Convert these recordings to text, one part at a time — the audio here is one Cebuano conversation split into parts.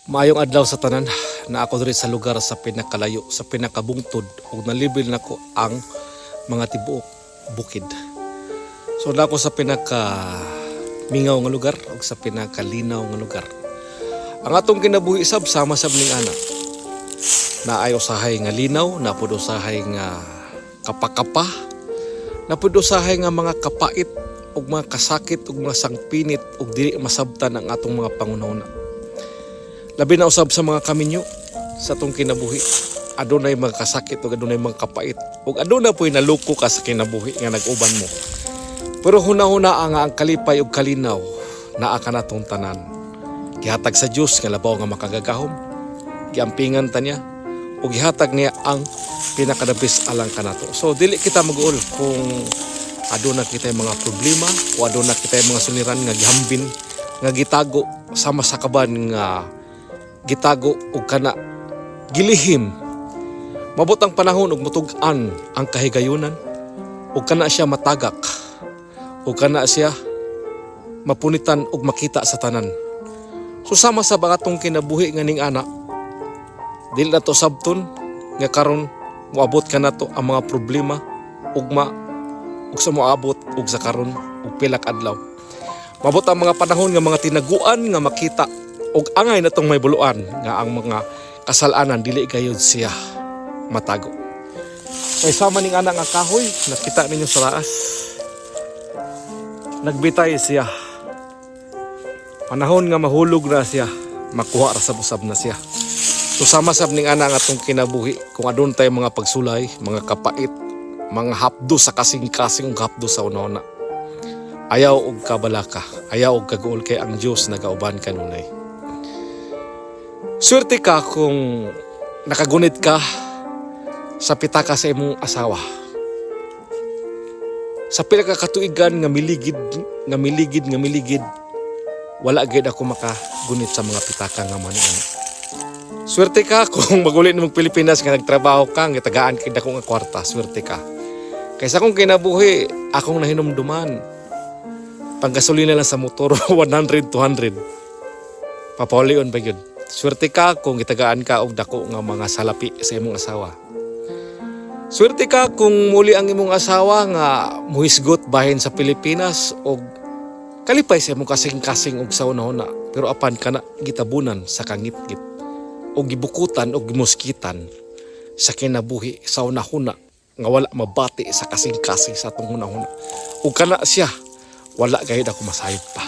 Maayong adlaw sa tanan. Na ako diri sa lugar sa pinakalayo, sa pinakabungtod ug nalibil nako ang mga tibuok bukid. So na ako sa pinaka mingaw nga lugar ug sa pinakalinaw nga lugar. Ang atong kinabuhi sab sama sab ning ana. Naay usahay nga linaw, napud usahay nga kapakapa, napud usahay nga mga kapait ug mga kasakit ug mga sangpinit ug dili masabtan ang atong mga pangunahuna. Labi na usab sa mga kaminyo sa atong kinabuhi. Adunay mga kasakit ug adunay mga kapait ug aduna po'y naluko ka sa kinabuhi nga nag-uban mo. Pero hunahuna ang kalipay ug kalinaw naa kanatong tanan. Gihatag sa Dios nga labaw nga makagagahom. Giampingan ta niya ug gihatag niya ang pinaka-the best alang kanato. So dili kita mag-uol kung aduna kita mga problema o aduna kita mga suliran nga gihambin, nga gitago sama sa kaban nga gitago ug kana gilihim. Mabot ang panahon ug mutug-an ang kahigayunan ug kana siya matagak ug kana siya mapunitan ug makita sa tanan. So sama sa atong kinabuhi nga ning ana, dili nato sabton nga karon moabot kanato ang mga problema ugma ug sa moabot ug sa karon ug pila ka adlaw. Mabot ang mga panahon nga mga tinaguan nga makita ug angay natong mahibuluan nga ang mga kasalanan dili gayud siya matago. Kay sama ning ana nga kahoy, nakita ninyo sa taas. Nagbitay siya. Panahon nga mahulog na siya, makuha ra sab usab na siya. So sama sab ning ana nga atong kinabuhi, kung adun tay mga pagsulay, mga kapait, mga hapdo sa kasing-kasing ug hapdo sa una-una. Ayaw og kabalaka, ayaw og kaguol kay ang Dios nagauban kanunay. Swerte ka kung nakagunit ka sa pitaka sa imong asawa. Sa pila ka katuigan nga miligid, nga miligid, nga miligid, wala gyud ako makagunit sa mga pitaka nga man ana. Swerte ka kung maguli nimong Pilipinas nga nagtrabaho ka, nga tagaan kay dako nga kwarta, swerte ka. Kaysa kung kinabuhi, akong nahinumduman. Panggasolina lang sa motor, 100, 200. Papaulion ba yun? Swerte ka kung gitagaan ka og dako nga mga salapi sa imong asawa. Swerte ka kung muli ang imong asawa nga muhisgot bahin sa Pilipinas og kalipay sa imong kasing-kasing og sa una. Pero apan kana gitabunan sa kangitngit o gibukutan o gimuskitan sa kinabuhi sa una-huna nga wala mabati sa kasing-kasing sa atong hunahuna. Ug kana siya, wala gayud ako masayod pa.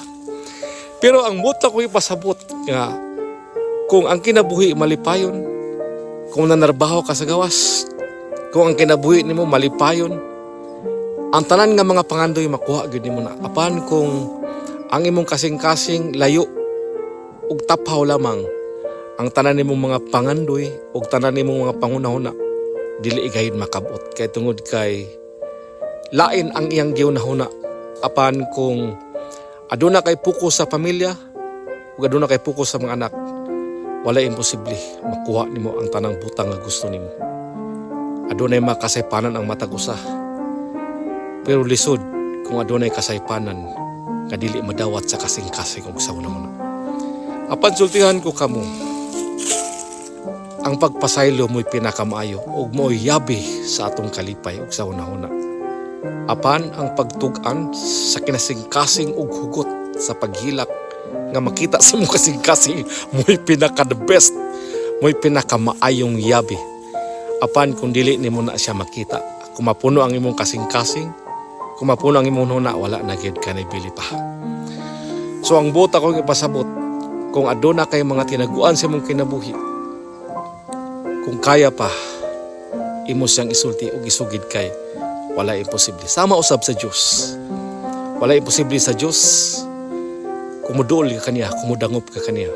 Pero ang buot ko ipasabot nga kung ang kinabuhi malipayon, kung nanarbaho ka sa gawas, kung ang kinabuhi nimo malipayon, ang tanan nga mga pangandoy makuha gyud nimo na. Apan kung ang imong kasing-kasing layo ug taphaw lamang, ang tanan nimong mga pangandoy ug tanan nimong mga panghunahuna dili gayud makabot kay tungod kay lain ang iyang gihunahuna. Apan kung aduna kay focus sa pamilya ug aduna kay focus sa mga anak, wala imposible makuha nimo ang tanang butang nga gusto nimo. Adunay makasaypanan ang matag usa, pero lisod kung adunay kasaypanan nga dili madawat sa kasing-kasing ug sa una. Apan sultihan ko kamo, ang pagpasaylo mo'y pinakamaayo ug mo'y yabi sa atong kalipay ug sa una-una. Apan ang pagtug-an sa kinasingkasing ug hugot sa paghilak nga makita sa imong kasing-kasing mo'y pinaka the best, mo'y pinakamaayong yabi. Apan kung dili nimo na siya makita, kung mapuno ang imong kasing-kasing, kung mapuno ang imong huna, wala na gyud ka bili pa. So ang buot akong ipasabot, kung aduna kay mga tinaguan sa imong kinabuhi, kung kaya pa, imo siyang isulti ug isugid kay wala imposible. Sama usab sa Dios. Wala imposible sa Dios. Kung muduol ka kaniya, kung mudangop ka kaniya.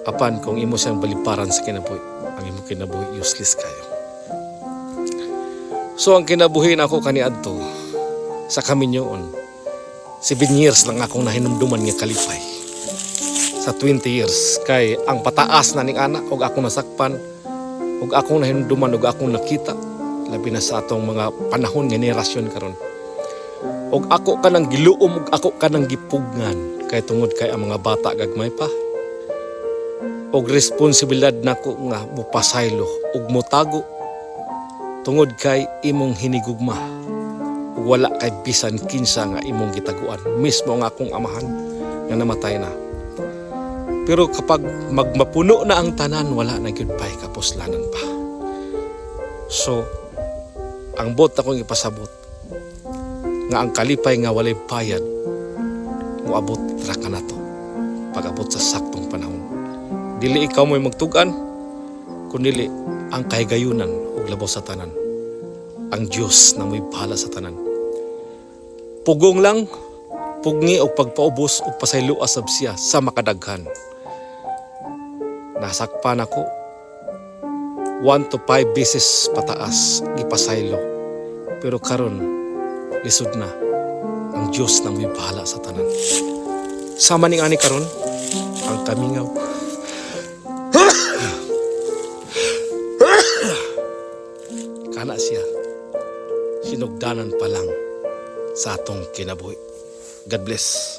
Apan kung imo siyang baliparan sa kinabuhi, ang imong kinabuhi useless kayo. So ang kinabuhi nako kaniadto sa kaminyoon, 7 years lang akong nahinumduman nga kalipay. Sa 20 years kay ang pataas na ning ana og akong nasakpan ug akong nahinumduman ug akong nakita, labi na sa atong mga panahon nga henerasyon karon. Ug ako kanang giluom ug ako kanang gipugngan kay tungod kay ang mga bata gagmay pa. Og responsibilidad nako nga mupasaylo ug motago tungod kay imong hinigugma ug wala kay bisan kinsa nga imong gitaguan, mismo ang akong amahan nga namatay na. Pero kapag magmapuno na ang tanan, wala na gyud pay kapuslanan pa. So ang buot akong ipasabot nga ang kalipay nga walay bayad, moabot ra kanato pag-abot sa saktong panahon. Dili ikaw mo'y magtugan, kundili ang kahigayunan ug labaw sa tanan, ang Dios na mo'y bahala sa tanan. Pugong lang, pugngi og pagpaubos ug pasayloa sab siya sa makadaghan. Nasakpan ako 1 to 5 beses pataas gipasaylo. Pero karon lisod na. Ang Dios na mo'y bahala sa tanan. Sama ning ani karon ang kamingaw. Kana siya sinugdanan pa lang sa atong kinabuhi. God bless.